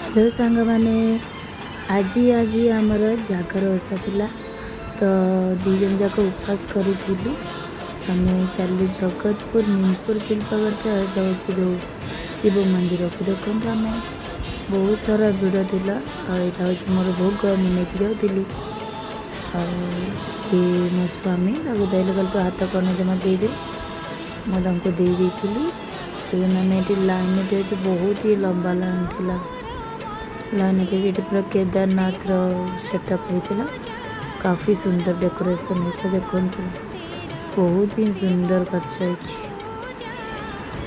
Hello ସାଙ୍ଗମାନେ, ଆଜି ଆଜି ଆମର ଜାଗର ଓଷା ଥିଲା ତ ଦୁଇ ଜଣ ଯାକ ଉପବାସ କରିଥିଲୁ। ଆମେ ଚାଲିଲୁ ଜଗତପୁର ନିମପୁର ପିଲପାଗଡ଼ ଯେଉଁ ଶିବ ମନ୍ଦିରକୁ। ଦେଖନ୍ତୁ, ଆମେ ବହୁତ ସାରା ଭିଡ଼ ଥିଲା। ଆଉ ଏଇଟା ହେଉଛି ମୋର ଭୋଗ, ମୁଁ ନେଇକି ଯାଉଥିଲି। ଆଉ ଇଏ ମୋ ସ୍ୱାମୀ, ତାକୁ ଦେଲେ, କହିଲେ ତୁ ହାତ କଣ ଜମା ଦେଇଦେ। ମୁଁ ତାଙ୍କୁ ଦେଇ ଦେଇଥିଲି। ଏବଂ ଆମେ ଏଠି ଲାଇନ୍ ଏଠି ଅଛି, ବହୁତ ହି ଲମ୍ବା ଲାଇନ୍ ଥିଲା। ଲାଇନ୍ ଏଠି ଏଠି ପୁରା କେଦାରନାଥର ସେଟଅପ୍ ହେଇଥିଲା। କାଫି ସୁନ୍ଦର ଡେକୋରେସନ୍ ହେଇଥିଲା। ଦେଖନ୍ତୁ, ବହୁତ ହି ସୁନ୍ଦର କରିଯାଇଛି,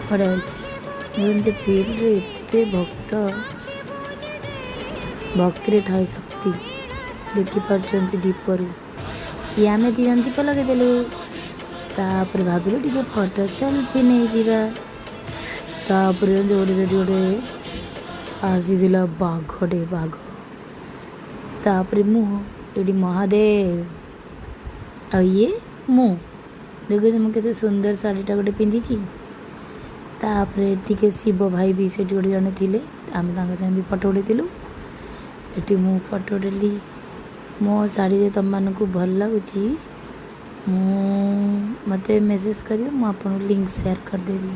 ବଢ଼ିଆ ହେଇଛି। ଏମିତି ଫିଲ୍ଡରେ ଏତେ ଭକ୍ତ। ଭକ୍ତିରେ ଥାଏ ଶକ୍ତି, ଦେଖିପାରୁଛନ୍ତି ଦୀପରୁ। ଇଏ ଆମେ ଦୁଇ ଜଣ ଦୀପ ଲଗେଇଦେଲୁ। ତାପରେ ଭାବିଲୁ ଟିକେ ଫଟୋ ସେଲ୍ଫି ନେଇଯିବା। ତାପରେ ଗୋଟେ ସେଠି ଗୋଟେ ଆସିଥିଲା ବାଘଟେ, ବାଘ। ତାପରେ ମୁଁ ଏଠି ମହାଦେବ ଆଉ ଇଏ ମୁଁ। ଦେଖୁଛି, ମୁଁ କେତେ ସୁନ୍ଦର ଶାଢ଼ୀଟା ଗୋଟେ ପିନ୍ଧିଛି। ତାପରେ ଟିକେ ଶିବ ଭାଇ ବି ସେଠି ଗୋଟେ ଜଣେ ଥିଲେ, ଆମେ ତାଙ୍କ ସାଙ୍ଗେ ବି ଫଟୋ ଉଠେଇଥିଲୁ। ଏଠି ମୁଁ ଫଟୋ ଉଠେଇଲି। ମୋ ଶାଢ଼ୀ ଯଦି ତୁମମାନଙ୍କୁ ଭଲ ଲାଗୁଛି, ମୁଁ ମୋତେ ମେସେଜ୍ କରିବ, ମୁଁ ଆପଣଙ୍କୁ ଲିଙ୍କ୍ ସେୟାର କରିଦେବି।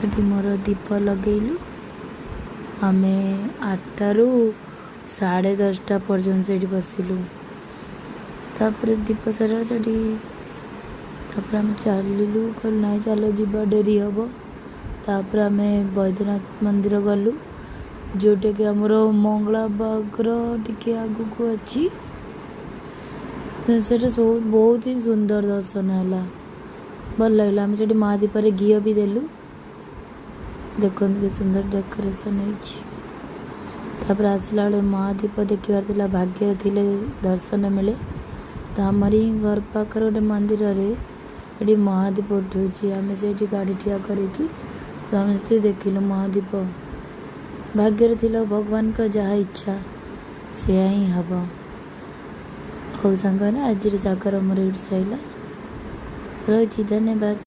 ଏଠି ମୋର ଦୀପ ଲଗେଇଲୁ। ଆମେ 8ଟାରୁ 10:30 ପର୍ଯ୍ୟନ୍ତ ସେଇଠି ବସିଲୁ। ତାପରେ ଦୀପ ସରିଲା ସେଠି। ତାପରେ ଆମେ ଚାଲିଲୁ, କହିଲୁ ନାଇଁ ଚାଲ ଯିବା, ଡେରି ହେବ। ତାପରେ ଆମେ ବୈଦ୍ୟନାଥ ମନ୍ଦିର ଗଲୁ, ଯେଉଁଟାକି ଆମର ମଙ୍ଗଳାବାଗର ଟିକେ ଆଗକୁ ଅଛି। ସେଟା ବହୁତ ବହୁତ ହିଁ ସୁନ୍ଦର ଦର୍ଶନ ହେଲା, ଭଲ ଲାଗିଲା। ଆମେ ସେଠି ମହାଦୀପରେ ଘିଅ ବି ଦେଲୁ। ଦେଖନ୍ତୁ, କି ସୁନ୍ଦର ଡେକୋରେସନ୍ ହେଇଛି। ତାପରେ ଆସିଲା ବେଳେ ମହାଦୀପ ଦେଖିବାର ଥିଲା। ଭାଗ୍ୟ ଥିଲେ ଦର୍ଶନ ମିଳେ। ତ ଆମରି ହିଁ ଘର ପାଖରେ ଗୋଟେ ମନ୍ଦିରରେ ଏଠି ମହାଦୀପ ଉଠୁଛି। ଆମେ ସେଇଠି ଗାଡ଼ି ଠିଆ କରିକି ସମସ୍ତେ ଦେଖିଲୁ ମହାଦୀପ। ଭାଗ୍ୟରେ ଥିଲା, ଭଗବାନଙ୍କ ଯାହା ଇଚ୍ଛା ସେୟା ହିଁ ହେବ। ହଉ ସାଙ୍ଗମାନେ, ଆଜିର ଜାଗର ମୋର ଏଇଠି ସରିଲା। ରହୁଛି, ଧନ୍ୟବାଦ।